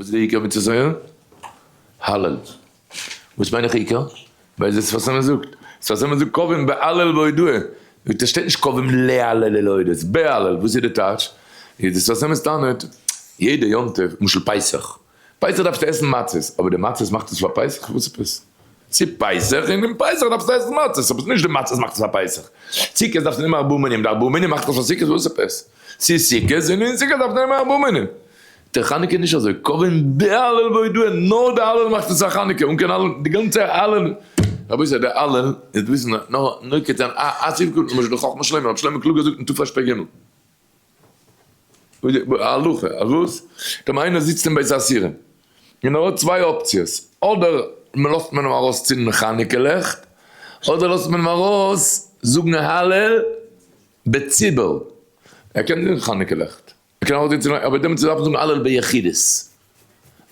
וואס איז די עיקר מצות היום? הלל. וואס מיין איך עיקר? ווייל די שפת אמת זאגט, שפת אמת זאגט קובעים בהלל והודאה, זאגט עס שטייט נישט קובעים להלל ולהודות, בהלל, וואס איז די טייטש? איז די שפת אמת טענה'ט, יעדע יום טוב, למשל פסח, פסח דארפסטו עסן מצות, אבער די מצות מאכט עס פאר פסח? וואס עפעס? ס'איז פסח און אין פסח דארפסטו עסן מצות, אבער ס'נישט די מצות מאכט עס פאר פסח. סוכות דארפסטו נעמען ארבעה מינים, די ארבעה מינים מאכט עס פאר סוכות, וואס עפעס? ס'איז סוכות און אין סוכות דארף נעמען ארבעה מינים. די חנוכה איז נישט אזוי, קובעים בהלל והודאה, נאר די הלל מאכט עס א חנוכה, אן קיין הלל, די גאנצע הלל, רבותי די הלל איז וויסן נאר נוקט זיין א א סעיף קטן, למשל די חכמת שלמה, רבי שלמה קלוגער זאגט אין תרפ"ג, א הלכה, אז וואס? טאמער איינער זיצט אין בית האסירים, און ער האט צוויי אפציעס, אדער מען לאזט מען אים ארויס צינדן חנוכה לעכט, אדער לאזט מען אים ארויס זאגן הלל בציבור, ער קען זינגען חנוכה לעכט, ער קען ארויסגיין צו אבער דעמאלטס דארף מען זאגן הלל ביחידות,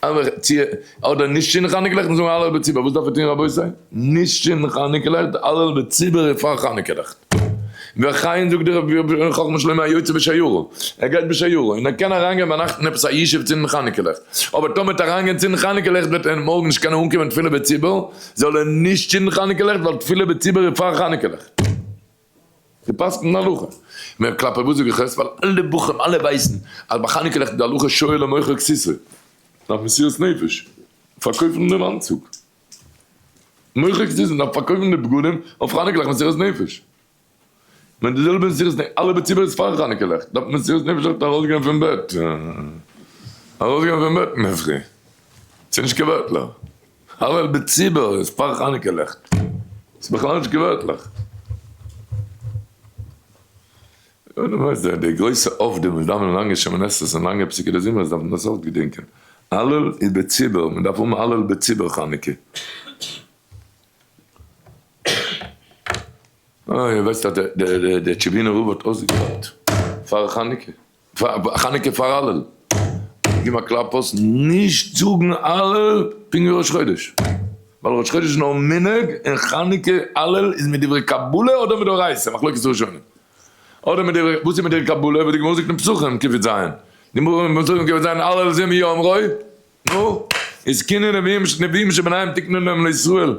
אבער צו אדער נישט צינדן חנוכה לעכט און זאגן הלל בציבור, וואס דארף ער טון רבותי? נישט צינדן חנוכה לעכט, הלל בציבור איז פאר חנוכה לעכט. וכן זאגט דער רבי חכמת שלמה היוצא בשיירה, ער גייט בשיירה און ער קען אריינגיין ביינאכט אין עפעס א ישוב צינדן חנוכה לעכט, אבער טאמער וועט ער אריינגיין צינדן חנוכה לעכט וועט ער מארגן נישט קענען אנקומען תפילה בציבור, זאל ער נישט צינדן חנוכה לעכט ווייל תפילה בציבור איז פאר חנוכה לעכט. די פסק'ן הלכה. מער כלפי וואס זאג איך עס? ווייל אלע בחורים אלע ווייסן אז ביי חנוכה לעכט איז די הלכה שואל ומוכר כסיסו. דארף מסירות נפש. פארקויפן דעם אנצוג. מוכר כסיסו דארף פארקויפן די בגדים אויף חנוכה לעכט מסירות נפש. מיט די זעלבע מסירות נפש אלע בציבור איז פאר חנוכה לעכט דארף מסירות נפש אויך ארויסגיין פון בעט. ארויסגיין פון בעט אינדערפרי. ס'איז נישט קיין ווערטלעך. הלל בציבור איז פאר חנוכה לעכט. ס'איז בכלל נישט קיין ווערטלעך. און דו ווייסט די גרויסע עובדים וואס דאווענען לאנגע שמונה עשרה'ס און לאנגע פסוקי דזמרות דארפן דאס אויך געדענקען. הלל איז בציבור, מען דארף האבן הלל בציבור חנוכה. אוי, ווייסט אז דער טשעבינער רב האט אויסגעקלאפט פאר חנוכה. חנוכה פאר הלל, גיב א קלאפ אויס, נישט זאגן הלל פונקט ווי ראש חודש, ווייל ראש חודש איז נאר מנהג און חנוכה הלל איז מדברי קבלה אדער מדאורייתא, מחלוקת ראשונים, אדער מדברי, וואס איז מדברי קבלה, וואס די גמרא זאגט אין פסחים קי"ז, די גמרא אין פסחים קי"ז הלל זה מי יאמרו, נו, איז קינו נביאים נביאים שביניהם תקנו להם לישראל,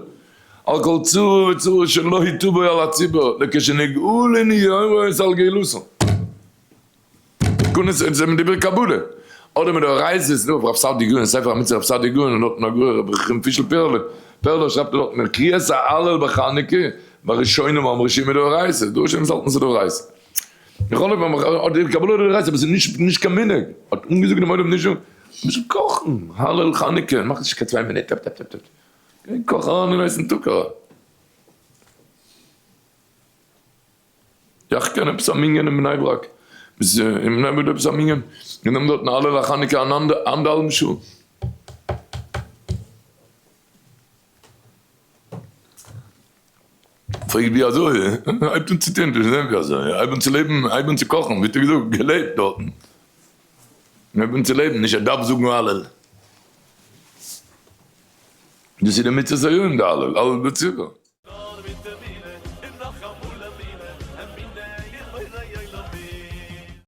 על כל צרה וצרה שלא תבוא על הציבור, לכשנגאלין יאמרו את על גאולתם. תקנות איז מדברי קבלה, אדער מדאורייתא איז דא אויף רב סעדי' גאון, ספר המצוה רב סעדי' גאון און דארטן הגאון רבי חיים פישל פערלע, פערלער שרייבט ער דארטן קריאת ההלל בחנוכה בראשונים אמרו שהיא מדאורייתא, דא ראשונים האלטן ס'איז דאורייתא. יכול להיות אדער קבלה אדער דאורייתא אבער ס'איז נישט נישט קיין מנהג, האט אנגעזאגט דעם עולם נישט זאגן, קאכן הלל חנוכה, מאך נישט קיין צוויי מינוט טאפ טאפ טאפ טאפ, גיי קאך אריין אין הייסן טאג אריין. יאך קען עפעס א מנין אין בני ברק, אין בני ברק עפעס א מנין, גענומען דארטן הלל החנוכה אן אנדערהאלבן שעה. פרעגט ווי אזוי, הייבט אן צו טון, וועסט זען ווי אזוי, הייב אן צו לעבן, הייב אן צו קאכן, ווי האט ער געזאגט, געלעבט דארטן, הייב אן צו לעבן, נישט ער דארף זאגן הלל. דאס איז די מצות היום די הלל, הלל בציבור.